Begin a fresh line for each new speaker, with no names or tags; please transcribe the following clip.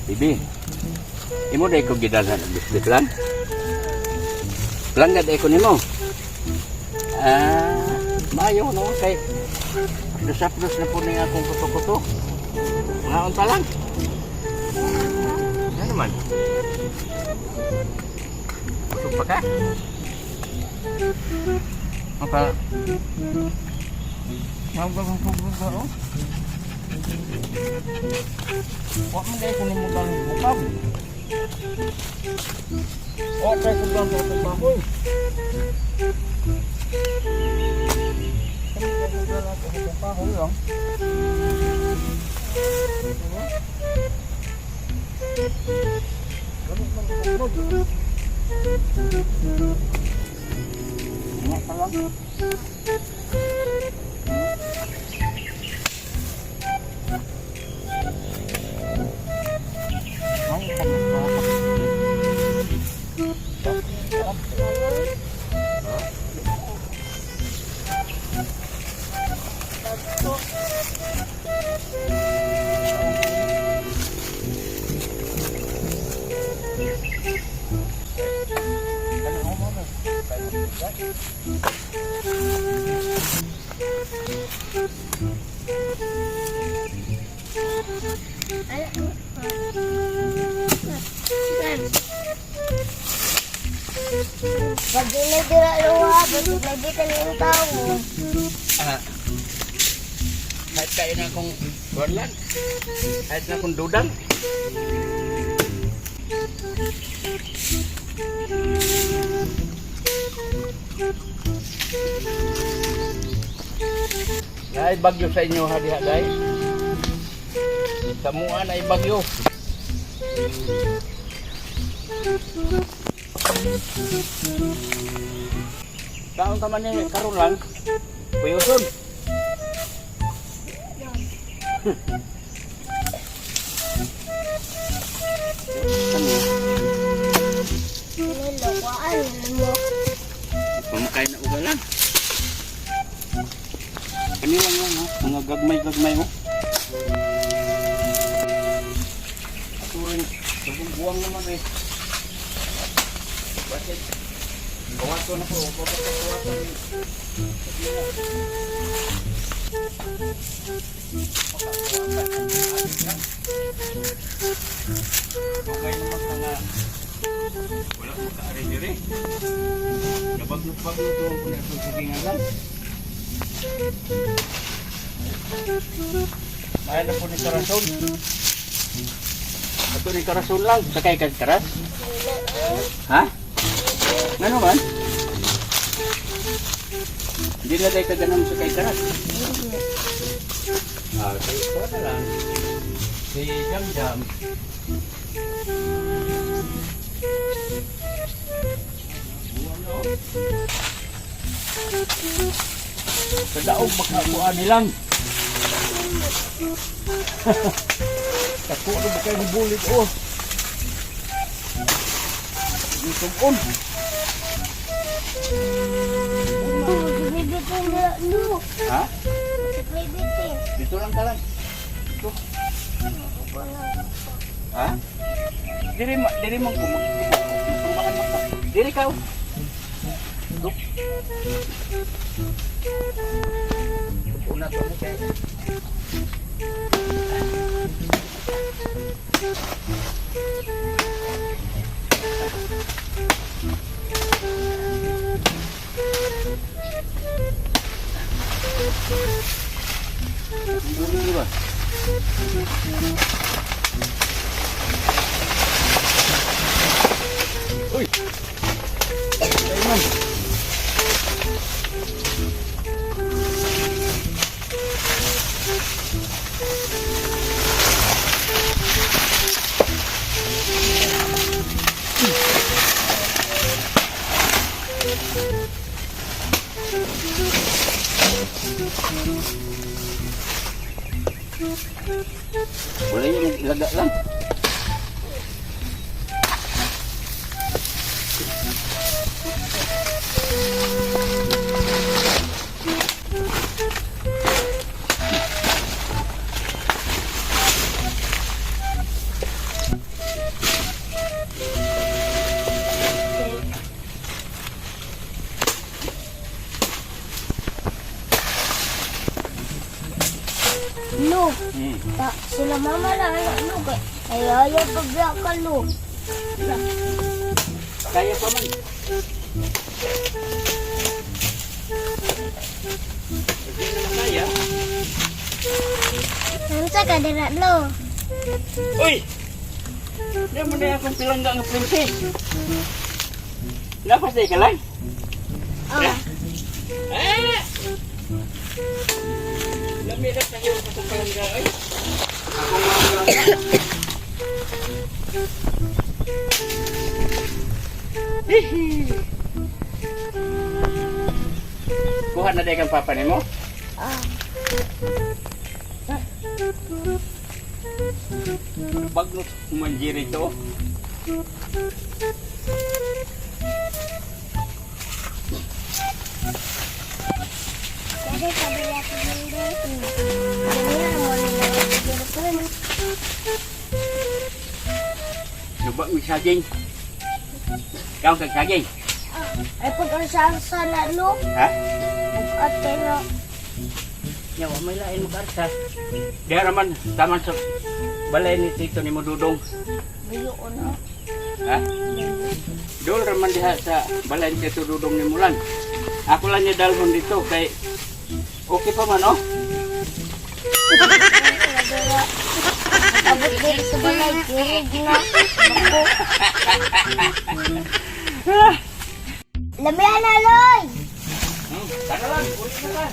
Bibi, imo day ko gidalhan og biscuit lang. Langga day ko nimo. Ah, maayo no kay hapdos-hapdos na po ni akong kuto-kuto. Mga unta lang. Ano naman? Busog pa ka? Mapa. Mapa, oh. Wa man day ko nimo dalhin bukab. Wa kay ko lang sa bahoy. Kahoy lang. Nga pa lang. Ay, kamusta?
Pag dira luwa, pag may yung tao.
Ah, kahit kain na akong kuwan lang. Kahit na akong dudang. Ay bagyo sa inyo ha diha, guys. Sa mua na bagyo. Kaon ka man ni karon lang. Puyuson. Ano?
Nilakwaan mo.
Pamakain na uga lang. Ano lang lang, ha? Mga gagmay-gagmay mo. Aturin, sabong buwang naman eh. Bakit? Bawato na po. Bawato na. Okay naman ka nga. Wala ko kaari-diri. Nabaglog-baglog ito ang kuna itong sagingan lang. Mahal na po ni Karason. Ito ni Karason lang. Sakay ka karas? Ha? Ano man? Hindi na tayo kaganan sa kay karas. Ah, kay ko na lang. Si Jam Jam. Buwan na, oh. Sa daog makakuha nilang. Tako na ba kayo bulit, oh? Yung.
Bibitin no.
Ha?
Bibitin.
Dito lang ka lang. Dito. Ha? Diri mo, diri mo kumag mo ka. Diri ka, oh. Dito. Una to mo kay. Bulit ba? Uy! Ay, man. Wala yung ilaga lang.
Ta, sila mama lang ano kay ay ayaw pagbiya ka lo.
Kaya pa man. Hindi naman kaya.
Unsa ka dira lo?
Uy! Di mo na akong pilangga nga princess. Lapas na ka lang.
Ah,
Ah! Lami na sa iyo sa palangga ay. Ako mga palangga. Hihi. Kuha na dahil kang papa nimo?
Ah.
Bagnot kumanjiri ito.
Kasi sabi niya sa hindi. Ganyan mo na lang.
Lubak mi saging. Ikaw kag saging.
Ay pag ang sarsa na lo,
Ha?
at na.
Nya wa may lain makarsa. Diha raman taman sa balay ni Tito ni Dudong.
Biyo ko na.
Ha? Dol raman diha sa balay ni Tito Dudong ni Mulan. Ako lang niya dalhon dito kay okay pa man, oh.
Abot dito sa balay, kirig na. Ako. Lamian na, Loy!
Tara lang, uli na ka.